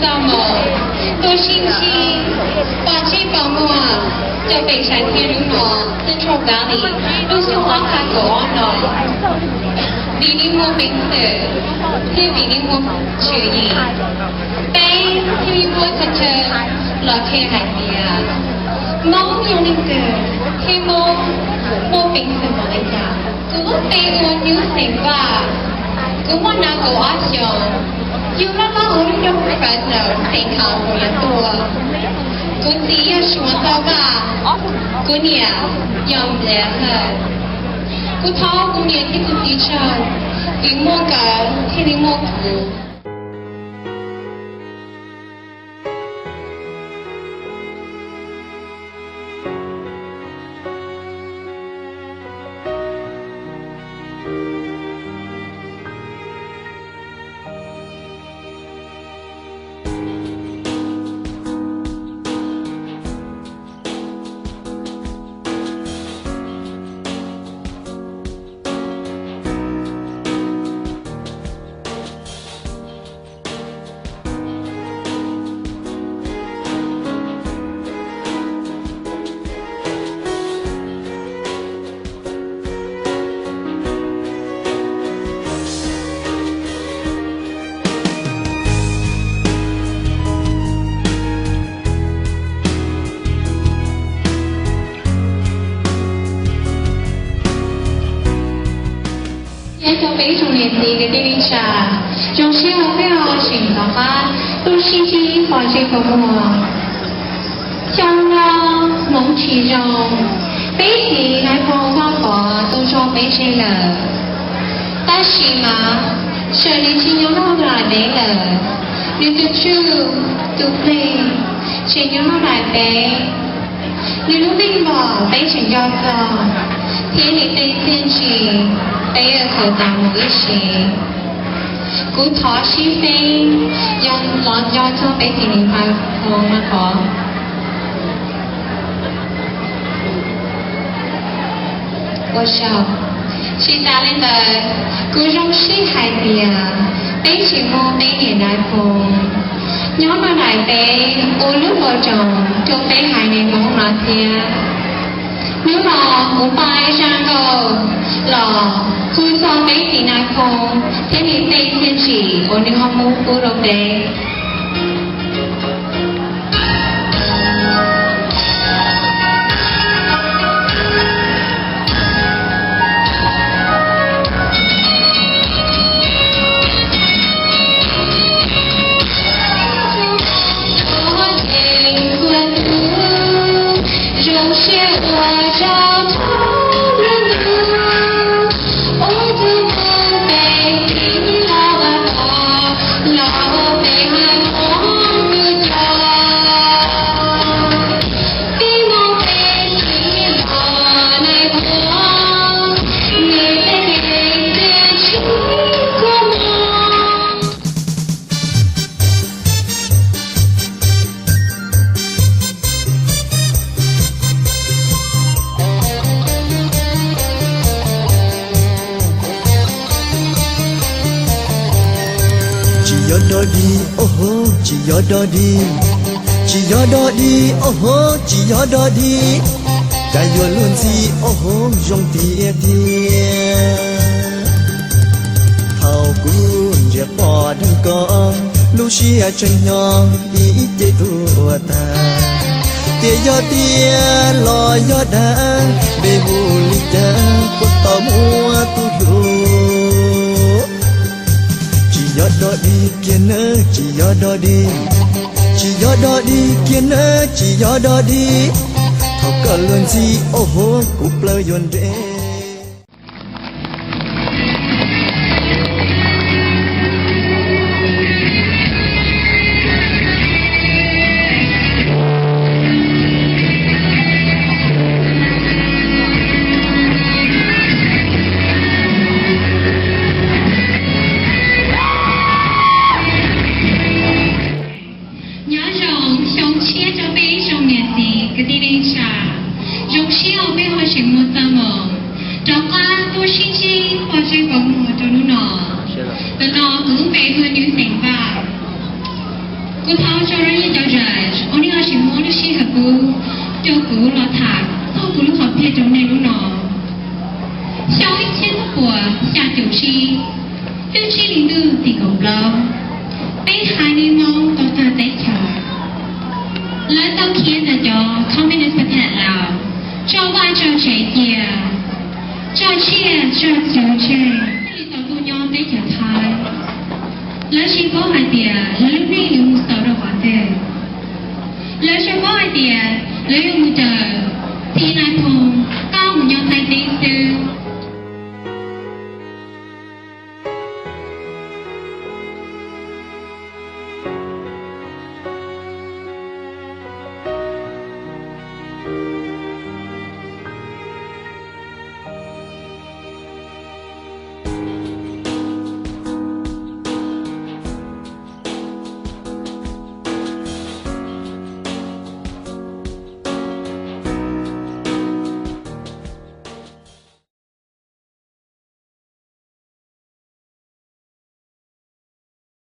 Txoj moo, tuaj sib ntsib, pom ntsej pom muag rau pem tshav thiab lub no, Central Valley lub xyoo ob phav kaum ob no, vim li muaj peev xwm thiab vim li muaj tswv yim, peb thiaj li muaj chaw chaw los qhia hais tias Hmoob yog leej twg thiab Hmoob muaj peev xwm npaum li cas. Kuv lub npe hu ua Nyuj Xeem Vaj, kuv muaj nees nkaum ob xyoos, yug loj loj hauv lub nroog Fresno, xeev California tuaj. Kuv txiv yog Suav Xab Vaj, kuv niam yog Nplias Hawj. Kuv thov kuv niam thiab kuv txiv tsaug, vim muaj nkawd thiaj li muaj kuv. Nyob zoo peb ib tsoom niam txiv kwv tij neej tsa, zoo siab uas peb ho tseem rov qab tuaj sib ntsib pom ntsej pom muag. Xyoo no hmoov tsis zoo, peb txiv Nais Phoo Vaj Pov tau tso peb tseg lawm. Tab sis mas sawv nws tsis nyob nrog peb lawm, nws tus tswj tus plig tseem nyob nrog peb. Nws lub neej los peb tseem nco txog, thiab nws tej txiaj ntsig peb yuav khaws tau mus ib sim. Kuv thov sib feeb, yog los nco txog peb txiv Nais Phoo Vaj Pov. Ua tsaug. Tsis tas li ntawd, kuv zoo siab hais tias peb tseem muaj peb niam Nais Phoo nyob nrog peb ua lub hauv paus rau peb haiv neeg Hmoob no thiab. Hnub no kuv npaj ib zaj nkauj los hu txog peb txiv Nais Phoo thiab nws tej txiaj ntsig uas nws ho muab pub rau peb. Tsis yog dog dig, o ho, tsis yog dog dig. Tsis yog dog dig, o ho, tsis yog dog dig. Cas yuav luag ntxhi, o ho, zoo tiag tiag. Thaum kuv ntsia pom dheev koj, lub siab tseem hnyo ib ce tuag tag. Tias yog tiag los yog dag, npe hu li cas puas tau muaj tus hlub. Tsis yog dog dig kiag nawb, tsis yog dog dig. Tsis yog dog dig kiag nawb, tsis yog dog dig. Thaum koj luag ntxhi, o ho, kuv plawv yuav nres. Nyob zoo xyoo tshiab rau peb ib tsoom niam txiv kwv tij neej tsa. Zoo siab uas peb ho tseem muaj txoj hmoo rov qab tuaj sib ntsib pom ntsej pom muag rau hnub no. Ntawm no kuv lub npe hu ua Nyuj Xeem Vaj. Kuv thov ua tsaug rau nej cov judge uas nej ho tseem muab lub sij hawm kub rau kuv los tham txog kuv lub hom phiaj rau nej hnub no. Xyoo ib txhiab cuaj puas xya caum tsib, lub tsib hlis ntuj tim kaum plaub, peb haiv neeg Hmoob tau tag teb chaws. Lawv tau khiav ntawm cov Communist Party Laos, tso vaj tso tsev cia, tso tsiaj tso txhu tseg, thiaj li tau tuaj nyob teb chaws Thaib. Lawv tsis paub hais tias lawv